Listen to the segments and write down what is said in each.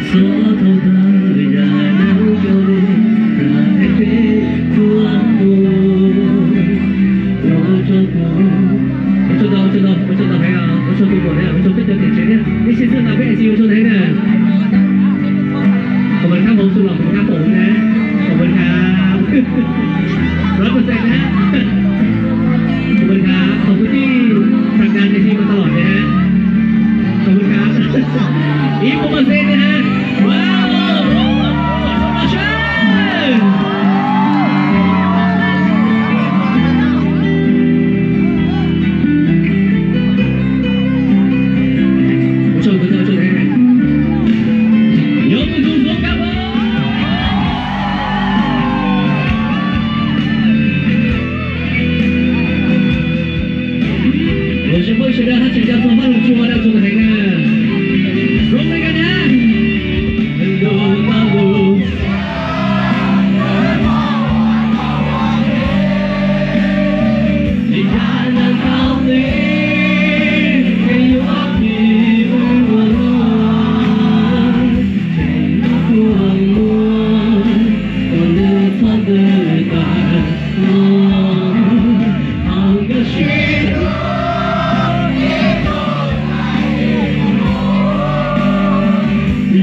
Xov tau dag yam neeb kawg li, peb tuaj mus. Ua tsaug, ua tsaug ntau, ua tsaug ntau, ua tsaug ntau heev, ua tsaug tus muam thiab, ua tsaug peb cov niam tsev thiab, ib sij xwb na peb ua tsaug na. Khom pes khab hauv xwb los khom pes khab pom na. Khom pes khab.ร้อยเปอร์เซ็นต์ นะฮะ ขอบคุณครับ ขอบคุณที่ผลักดันในทีมมาตลอดนะฮะ ขอบคุณครับ อีก เปอร์เซ็นต์ นะฮะ ว้าว ขอบคุณครับ Ua tsaug ntau, ua tsaug ntau. Nyob zoo, zoo siab kawg. Los sawv daws hab tseem nco txog Vajluskub Tsua dab tsi heev na. Zoo li kawg na.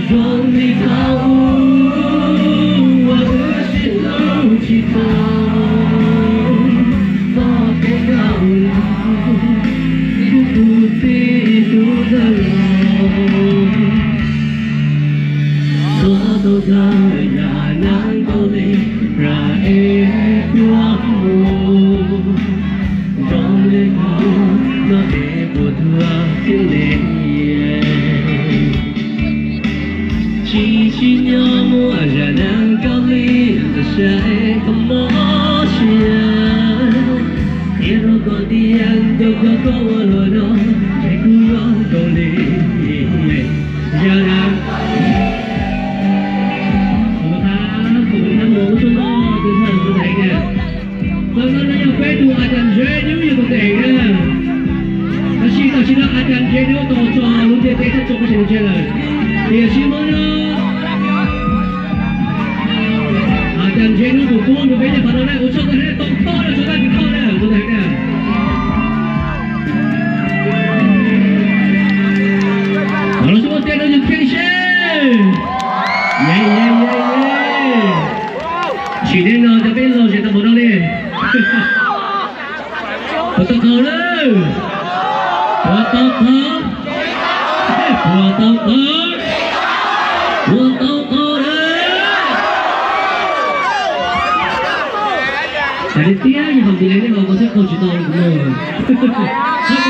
Zoo li thaum ub uas wb sib hlub tsis tau, txoj kev dhau los kuv tus txiv hlub ntawd los. Xov tau dag yam neeb kawg li, peb tuaj mus. Zoo li kuv no es puas tuag thiab ne. Tsis tsim nyog muaj yam neeb kawg li, ntawm saib koj mob siab. Qhia rau koj tias tus koj ua luaj no, ntshe kuv yuav zoo li yam neeb. Khom pes khab, khom pes khab mus ua tsaug ntau, tus thawj tus teem na. Txawm no yog peb tus a cas ntse dub yog tus teem na. Tab sis tam sim no a cas ntse dub tau tso lub ntiaj teb thaj tsam peb tseem ntse lawm. Tiam sis hmo no a cas ntse dub tus tub nrog peb nyob qhov no na, ua tsaug ntau na, tau thawj na, tsaug ntau tus thawj na, tus teem na. Los sib muab tej no yus kheej seb. Sim neej no cov peb laug zem tau npaum no li. Puas tau qhov lawm? Puas tau qhov? Puas tau qhov? Puas tau qhov lawm? Hais tiag tiag, yog hom tis le nej los koj thiab qaug tsis tau li kuv no. Txhob qaug thiab.